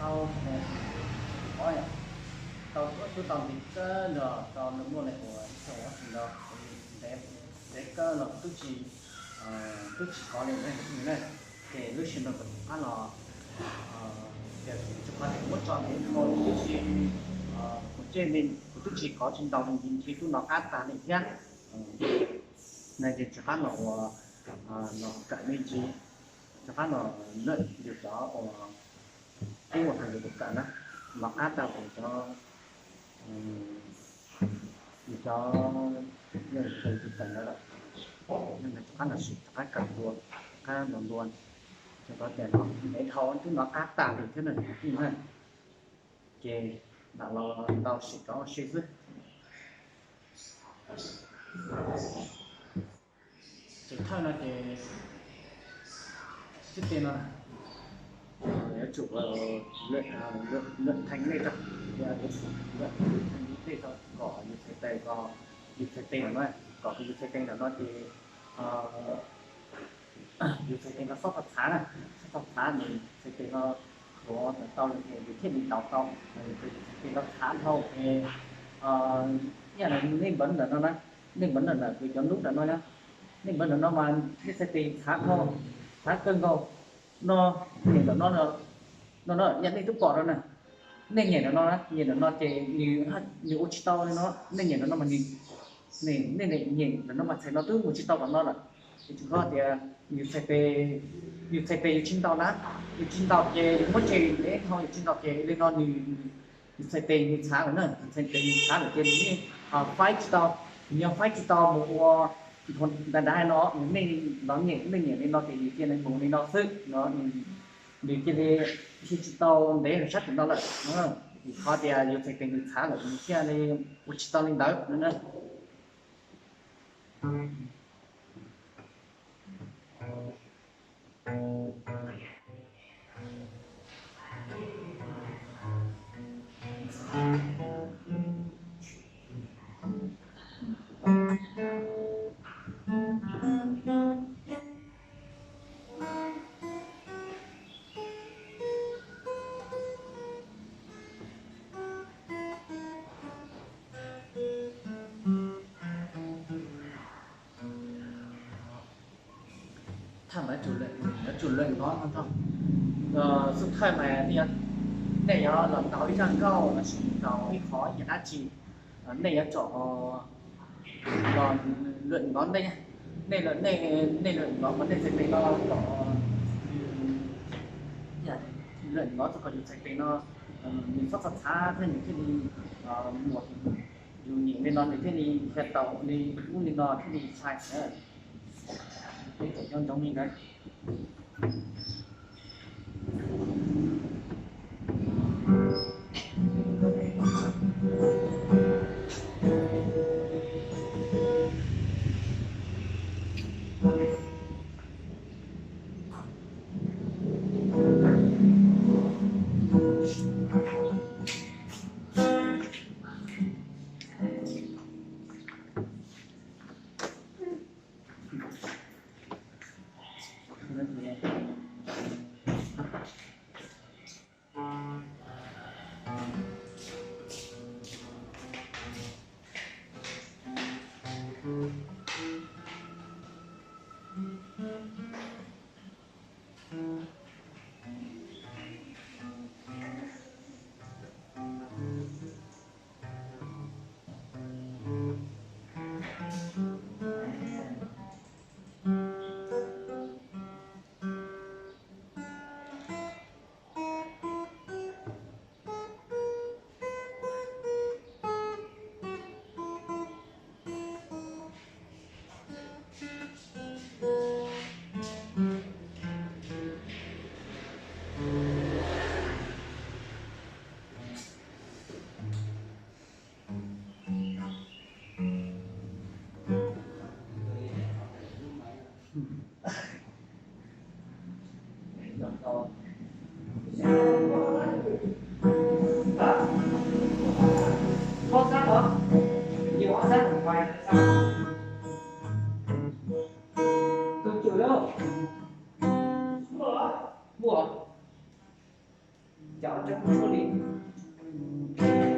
Tau, tau tuaj tub tau ntev kawg los tau nws muaj li uas ib xyoos ob xyoos ntau, ntev, ntev kawg los kuv twb tsis, twb tsis kov li na. Ces lub sij hawm no kuv rov qab los, tias rau qhov tias kuv muab tso ntev dhau, kuv twb tsis, kuv twb tsis kov tsis ntaus li ntsis, ntshe twb nov qab tag li thiab. No ces rov qab los ua, los kawm me ntsis, rov qab los lawm yus cov uas tub uas hais yus tus kawm na, nov qab tag yus cov, yus cov, yus tus kawm ntawd lawm, rov qab los sim rov qab kawm dua, rov qab los dua, rau qhov tias ntev dhau twb nov qab tag li thiab na. Ces mam los ntau sim rov ua si xwb. Ces thawj no ces xib teg no yuav tsum lwm theej nej tso, yuav tsum lwm theej nej tso kom yus txhais tes, kom yus txhais tes ntawm no, kom yus txhais tes ntawm no ces yus txhais tes no xob txhav na, xob txhav nws txhais tes no tuav tau li ces yus thiaj li ntaus tau. Yus txhais tes no txhav dhau ces ib yam li nej npawv ntawm no na, nej npawv ntawm no kuv cov lub ntawm no na, nej npawv ntawm no mas nej txhais tes txhav dhau, txhav kawg nkaus no, nyem ntawm no, no no yog nej twb pom no na, nej nyem ntawm no na, nyem ntawm no ces nws, nws ua tsis tau li no, nej nyem ntawm no mas nws, nej nyem ntawm no mas txhais no twb mus tsis tau tom no lawm. Ces tsis nco tias yus txhais tes, yus txhais tes yus tsis ntaus na, yus tsis ntaus ces yus muab tseg ntev dhau, yus tsis ntaus ces li no nws, yus txhais tes nws txhav lawm na, yus txhais tes nws txhav lawm ces nws yeej faib tsis tau, nws yog faib tsis tau mus ua ntav ntav no, nws nej los nyem, nej nyem li no ces nws cia li mus li no xwb no, nws cia li, cia tsis tau ntev sab tim no lawm. Vim qhov tias yus txhais tes nws txhav lawm nws thiaj li ua tsis tau li ntawd no na. Thawj mas yuav tsum lwm hnub no, xub thawj mas nej yuav los ntaus ib zaj nkauj lossis ntaus ib qho ib yam dab tsi, nej yuav tsum los lwm hnub nej, nej, nej lwm hnub mas nej txhais tes no kom, lwm hnub txog kom yus txhais tes no nws txhob txhav txhav thiab nws thiaj li muaj, yus nyem li no nws thiaj li qhia tau li ub li no thiaj li tshais. Peb cov nyob ntsoov li ntawd. Cov rab suab li.